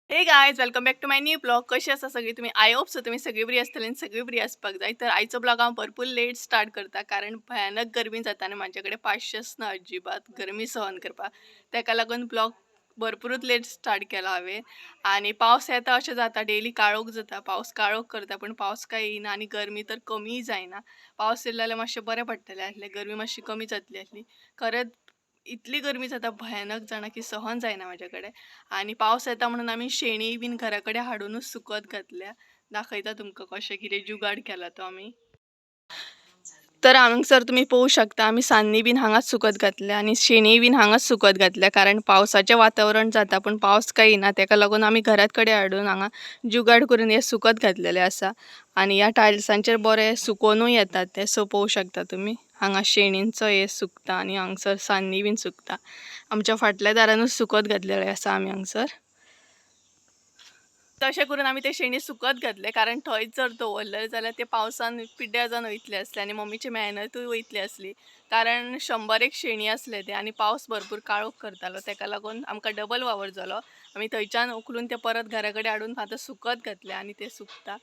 Hey guys, welcome back to my new blog. कशी आसा सगळी तुम्ही? I hope so तुम्ही सगळी बरी आसतली आनी सगळी बरी आसपाक जाय. तर आयचो ब्लॉग हांव भरपूर लेट स्टार्ट करता, कारण भयानक गरमी जाता आनी म्हाजे कडेन पांचशेच ना अजिबात गरमी सहन करपाक. ताका लागून ब्लॉग भरपूरच लेट स्टार्ट केला हांवें. आनी पावस येता अशें जाता, डेली काळोख जाता, पावस काळोख करता, पूण पावस काय येयना आनी गरमी तर कमीय जायना. पावस येयलो जाल्यार मातशें बरें पडटलें आसलें, गरमी मातशी कमी जातली आसली. खरेंच इतली गरमी जाता भयानक जाणा की सहन जायना म्हाजे कडेन. आनी पावस येता म्हणून आमी शेणी बीन घरा कडेन हाडुनूच सुकत घातल्या. दाखयता तुमकां कशें कितें जुगाड केला तो आमी. तर हांगसर तुमी पळोवंक शकता, आमी सान्नी बीन हांगाच सुकत घातल्या आनी शेणी बीन हांगाच सुकत घातल्या, कारण पावसाचें वातावरण जाता पूण पावस काय येना. तेका लागून आमी घरात कडेन हाडून हांगा जुगाड करून हे सुकत घातलेलें आसा. आनी ह्या टायल्सांचेर बरें सुकोनूय येतात ते. सो पळोवंक शकता तुमी, हांगा शेणींचो हे सुकता आनी हांगसर सान्नी बीन सुकता. आमच्या फाटल्या दारानूच सुकत घातलेलें आसा आमी हांगसर. तशें करून आमी ते शेणी सुकत घातले, कारण थंयच जर दवरले जाल्यार ते पावसान पिड्ड्यार जावन वयतले आसले आनी मम्मीची मेहनतूय वयतली आसली, कारण 100 शेणी आसले ते आनी पावस भरपूर काळोख करतालो. तेका लागून आमकां डबल वावर जालो. आमी थंयच्यान उखलून ते परत घरा कडेन हाडून आतां सुकत घातले आनी ते सुकता,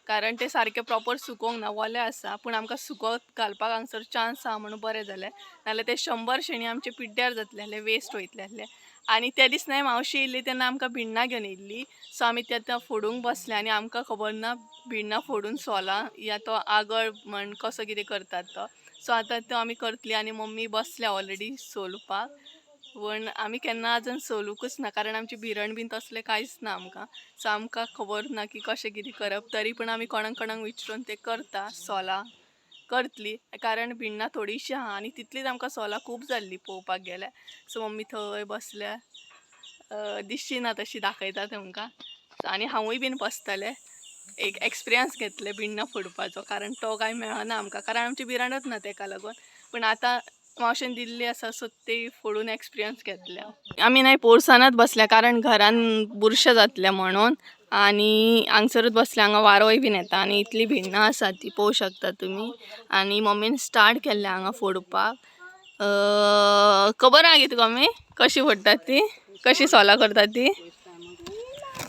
कारण ते सारके प्रॉपर सुकोंक ना, वोले आसा, पूण आमकां सुकत घालपाक हांगसर चान्स आहा म्हणून बरें जालें. नाल्यार ते 100 शेणी आमचे पिड्ड्यार जातले आसले, वेस्ट वयतले आसले. आनी त्या दीस न्हय मावशी येयल्ली तेन्ना आमकां भिण्णां घेवन येयल्ली. सो आमी ते आतां फोडूंक बसले आनी आमकां खबर ना भिण्णां फोडून सोलां या तो आगळ म्हण कसो कितें करतात तो. सो आतां तो आमी करतली आनी मम्मी बसल्या ऑलरेडी सोलपाक, पूण आमी केन्ना आजून सोलूंकच ना, कारण आमची भिरण बीन तसलें कांयच ना आमकां. सो आमकां खबर ना की कशें कितें करप, तरी पूण आमी कोणाक कोणाक विचारून तें करता, सोलां करतली, कारण भिण्णां थोडीशीं आहा आनी तितलीच आमकां सोलां खूब जाल्ली पळोवपाक गेल्यार. सो मम्मी थंय बसल्या, दिसची ना तशी दाखयता तुमकां. आनी हांवूय बीन बसतलें, एक एक्सपिरियन्स घेतलें भिण्णां फोडपाचो, कारण तो कांय मेळना आमकां, कारण आमची बिरांडच ना तेका लागून. पूण आतां मावशेन दिल्ली आसा, सो ती फोडून एक्सपिरियन्स घेतल्या. आमी न्हय पोरसानच बसल्या, कारण घरान बुरशें जातलें म्हणून, आनी हांगसरूच बसल्या. हांगा वारोय बीन येता आनी इतली भिण्णां आसा ती पळोवंक शकता तुमी. आनी मम्मीन स्टार्ट केल्लें हांगा फोडपाक. खबर आहा गे तुका मम्मी कशी फोडटात ती, कशी सोलां करतात ती?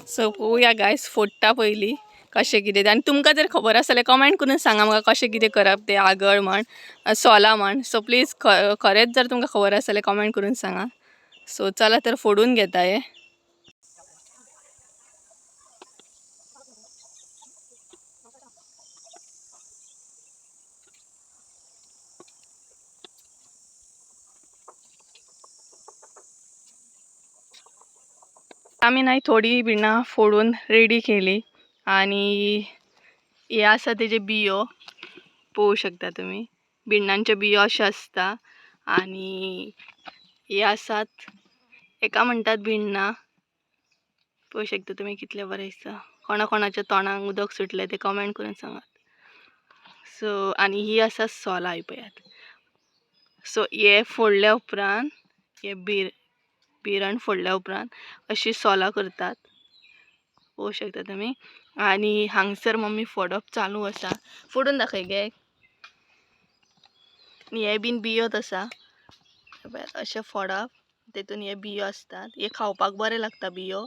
सो पळोवया गायस, फोडटा पयलीं कशें कितें तें. आनी तुमकां जर खबर आसा जाल्यार कमेंट करून सांगा म्हाका कशें कितें करप तें, आगळ म्हण, सोलां म्हण. सो प्लीज खरेंच जर तुमकां खबर आसा जाल्यार कमेंट करून सांगा. सो चला तर फोडून घेता हें. आमी न्हय थोडी भिण्णां फोडून रेडी केली आनी हे आसा तेजे बियो पळोवंक शकता तुमी. भिण्णांच्यो बियो अशें आसता. आनी हे आसात, हेका म्हणटात भिण्णां. पळोवंक शकता तुमी कितले बरें दिसता. कोणा कोणाच्या तोंडाक उदक सुटलें तें कमेंट करून सांगात. सो आनी ही आसा सोलां, ही पळयात. सो हे फोडल्या उपरांत, हे बिरण फोडल्या उपरांत अशी सोलां करतात, पळोवंक शकता तुमी. आनी हांगसर मम्मी फोडप चालू आसा, फोडून दाखय गे. आनी हे बीन बियोत आसा, पळयात अशें फोडप, तेतून हे बियो आसतात, हे खावपाक बरें लागता बियो.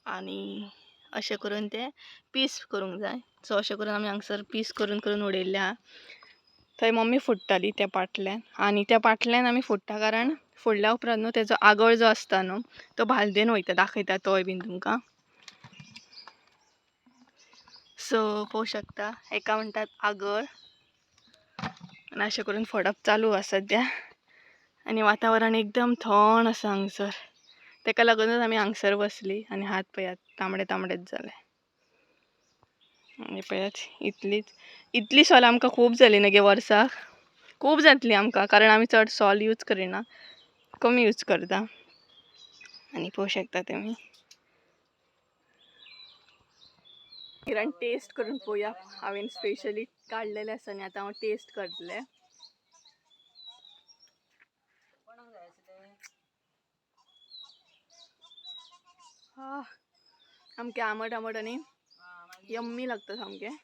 आनी अशें करून ते पीस करूंक जाय. सो अशें करून आमी हांगसर पीस करून करून उडयल्ले आहा. थंय मम्मी फोडटाली त्या पाटल्यान, आनी त्या पाटल्यान आमी फोडटा, कारण फोडल्या उपरांत न्हू तेजो आगळ जो आसता न्हू तो भालदेन वयता, दाखयता तोय बीन तुमकां. सो पळोवंक शकता, हेका म्हणटात आगळ. आनी अशें करून फोडप चालू आसा सद्या. आनी वातावरण एकदम थंड आसा हांगसर, तेका लागूनच आमी हांगसर बसली. आनी हात पळयात तांबडे तांबडेच जाले. आनी पळयात इतली सोल आमकां खूब जाली न्हू गे वर्साक, खूब जातली आमकां, कारण आमी चड सोल यूज करिना, कमी यूज करता. आनी पळोवंक शकता तुमी. किरण टेस्ट करून पळोवया, हांवें स्पेशली काडलेलें आसा आनी आतां हांव टेस्ट करतलें. सामकें आमट आमट आनी यम्मी लागता सामकें.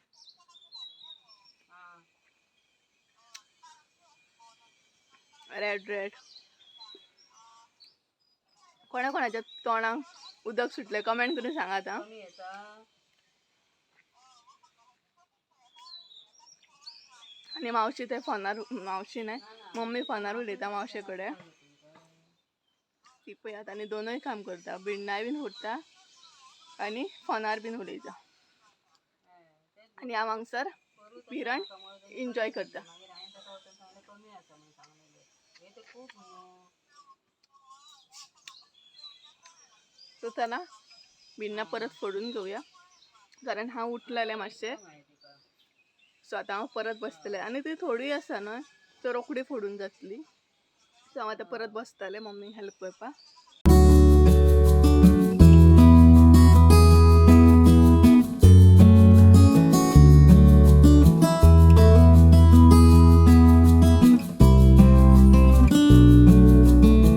Red red. कोणा कोणाच्या तोंडाक उदक सुटलें कमेंट करून सांगात आं. कमी येता. आनी मावशी ते फोनार, मावशी न्हय मम्मी फोनार उलयता मावशे कडेन. ती पळयात आनी दोनूय काम करता, भिण्णां बीन फोडटा आनी फोनार बीन उलयता. आनी हांव हांगसर भिरण एन्जॉय करता. मागीर हांवें ताका वचून सांगलें कमी आसा म्हणून सांगलेलें. हें तें खूब न्हू. सो चला भिण्णां परत फोडून घेवया, कारण हांव उठलेलें मातशें. माहिती का. सो आतां हांव परत बसतलें आनी ती थोडी आसा न्हय, सो रोखडी फोडून जातली. सो हांव आतां परत बसतलें मम्मीक हेल्प करपाक.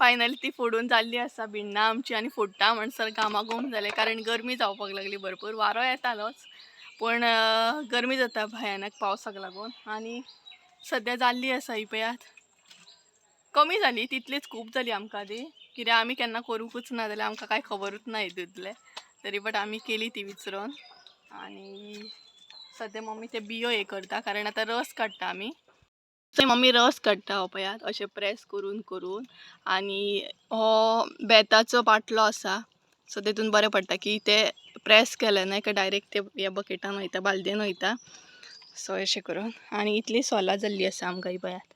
फायनली ती फोडून जाल्ली आसा भिण्णां आमची. आनी फोडटा म्हणसर घामाघूम जालें, कारण गरमी जावपाक लागली भरपूर. वारो येतालोच पूण गरमी जाता भयानक पावसाक लागून. आनी सद्या जाल्ली आसा ही पळयात, कमी जाली तितलीच खूब जाली आमकां ती. कित्याक आमी केन्ना करूंकूच ना जाल्यार आमकां कांय खबरूच ना हितूंतलें, तरी बट आमी केली ती विचरोन. आनी सद्या मम्मी ते बियो हे करता, कारण आतां रस काडटा आमी. थंय मम्मी रस काडटा हो पळयात, अशें प्रेस करून करून. आनी हो बेताचो पाटलो आसा, सो तेतून बरें पडटा की ते प्रेस केलें न्हय काय डायरेक्ट ते ह्या बकेटान वयता, बालदेन वयता. सो अशें करून. आनी इतली सोलां जाल्ली आसा आमकां ही पळयात.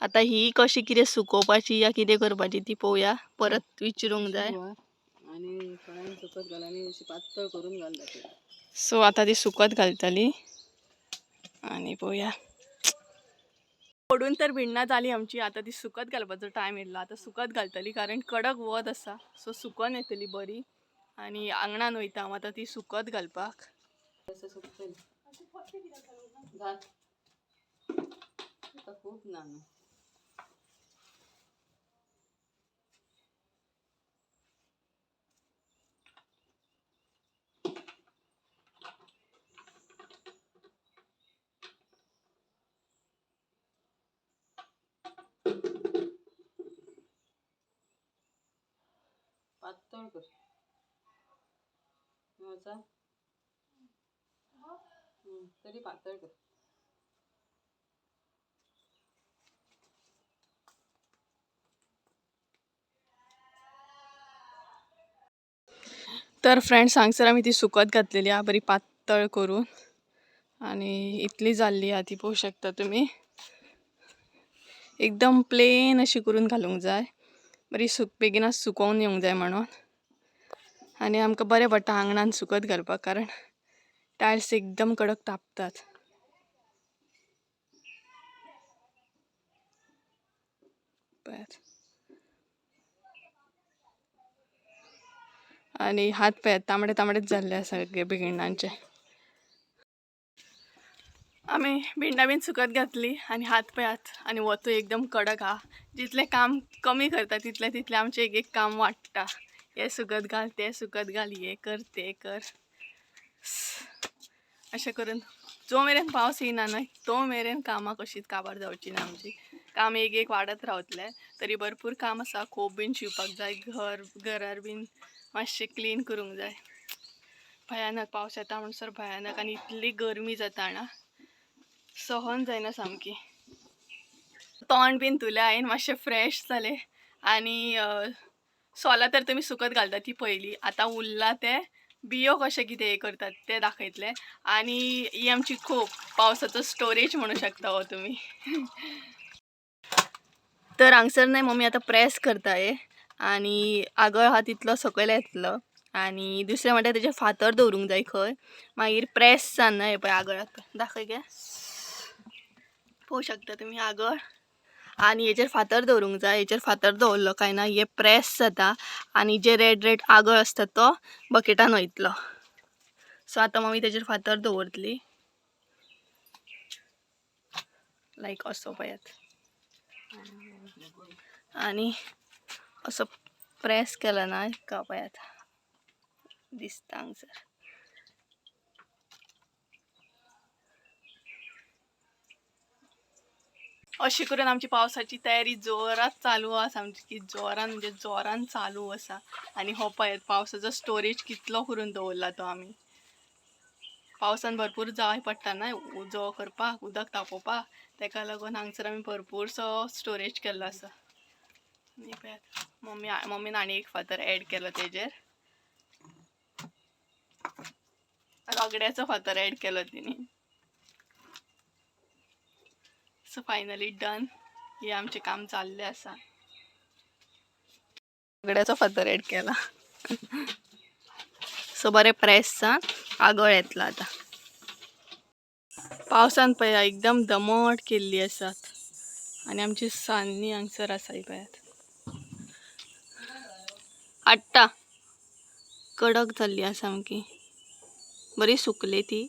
आतां ही कशी कितें सुकोवपाची या कितें करपाची ती पळोवया, परत विचारूंक जाय. आनी कणान सुकत घाल आनी अशी पातळ करून घाल तातूंत. सो आतां ती सुकत घालतली आनी पळोवया. फोडून तर भिण्णां जाली आमची, आतां ती सुकत घालपाचो टायम येयल्लो. आतां सुकत घालतली, कारण कडक वत आसा, सो सुकोन येतली बरी. आनी आंगणान वयता हांव आतां ती सुकत घालपाक. तशें सुकतलें. घाल. आतां खूब ना न्हू. पातळ कर. वचा. तरी पातळ कर. तर फ्रेंड्स, हांगसर आमी ती सुकत घातलेली आहा बरी पातळ करून. आनी इतली जाल्ली आहा ती पळोवंक शकता तुमी. एकदम प्लेन अशी करून घालूंक जाय, बरी बेगीनच सुकोवन येवंक जाय म्हणून. आनी आमकां बरें पडटा आंगणान सुकत घालपाक, कारण टायल्स एकदम कडक तापतात. पळयात. आनी हात पळयात तांबडे तांबडेच जाल्ले आसा सगळे भिण्णांचे. आमी भिंडां बीन सुकत घातली आनी हात पळयात आनी वतूय एकदम कडक आहा. जितलें काम कमी करता तितलें तितलें आमचें एक एक काम वाडटा. हें सुकत घाल, तें सुकत घाल, हें कर तें कर, अशें करून जो मेरेन पावस येयना न्हय तो मेरेन कामां कशींच काबार जावची ना आमची. काम एक एक वाडत रावतलें. तरी भरपूर काम आसा, खोप बीन शिंवपाक जाय, घरार बीन मातशें क्लीन करूंक जाय. भयानक पावस येता म्हणसर भयानक. आनी इतली गरमी जाता जाणा, सहन जायना सामकी. तोंड बीन धुलें हांवें, मातशें फ्रेश जालें. आनी सोलां तर तुमी सुकत घालता ती पयली, आतां उरलां तें बियो कशें कितें हें करतात तें दाखयतलें. आनी ही आमची खोप, पावसाचो स्टोरेज म्हणू शकता हो तुमी. तर हांगसर न्हय मम्मी आतां प्रेस करता हे. आनी आगळ आहा तितलो सकयल येतलो. आनी दुसरें म्हणल्यार तेजेर फातर दवरूंक जाय खंय, मागीर प्रेस जावन न्हय पळय आगळाक दाखय गे, पळोवंक शकता तुमी आगळ. आनी हेजेर फातर दवरूंक जाय, हेजेर फातर दवरलो काय ना हे प्रेस जाता आनी जे रेड रेड आगळ आसता तो बकेटान वयतलो. सो आतां मम्मी तेजेर फातर दवरतली लायक असो पळयात. आनी असो प्रेस केला ना का पळयात दिसता हांगसर. अशी करून आमची पावसाची तयारी जोरात चालू आसा, आमची जोरान म्हणजे जोरान चालू आसा. आनी हो पळयात पावसाचो स्टोरेज कितलो करून दवरला तो आमी. पावसान भरपूर जाय पडटा ना उजो करपाक, उदक तापोवपाक, तेका लागून हांगसर आमी भरपूरसो स्टोरेज केल्लो आसा. आनी पळयात मम्मीन आनी एक फातर एड केलो तेजेर, रगड्याचो फातर एड केलो तिने. सो फायनली डन, हे आमचें काम चाललें आसा. रगड्याचो फातर एड केला. सो बरें प्रेस जावन आगळ येतलो आतां. पावसान पळया एकदम दमट केल्ली आसात आनी आमची सान्नी हांगसर आसा ही पळयात. हाडटा कडक जाल्ली आसा सामकी, बरी सुकली ती.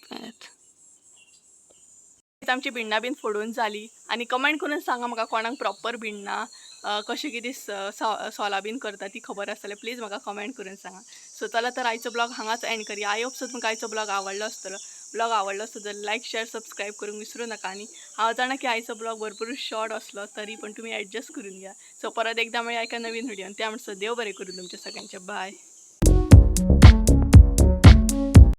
पळयात आमची भिण्णां बीन फोडून जाली. आनी कमेंट करून सांगा म्हाका कोणाक प्रॉपर भिण्णां कशें कितें सोलां बीन करता ती खबर आसतलें, प्लीज म्हाका कमेंट करून सांगा. सो चला तर आयचो ब्लॉग हांगाच एंड करया. I hope so तुमकां आयचो ब्लॉग आवडलो आसतलो. ब्लॉग आवडलो आसतो जाल्यार लायक शेअर सबस्क्रायब करूंक विसरूं नाका. आनी हांव जाणा की आयचो ब्लॉग भरपूर शॉर्ट आसलो तरी पण तुमी एडजस्ट करून घ्या. सो परत एकदां मेळया एका नवीन व्हिडियोन. त्या म्हणसर देव बरें करूं तुमच्या सगळ्यांचें. बाय.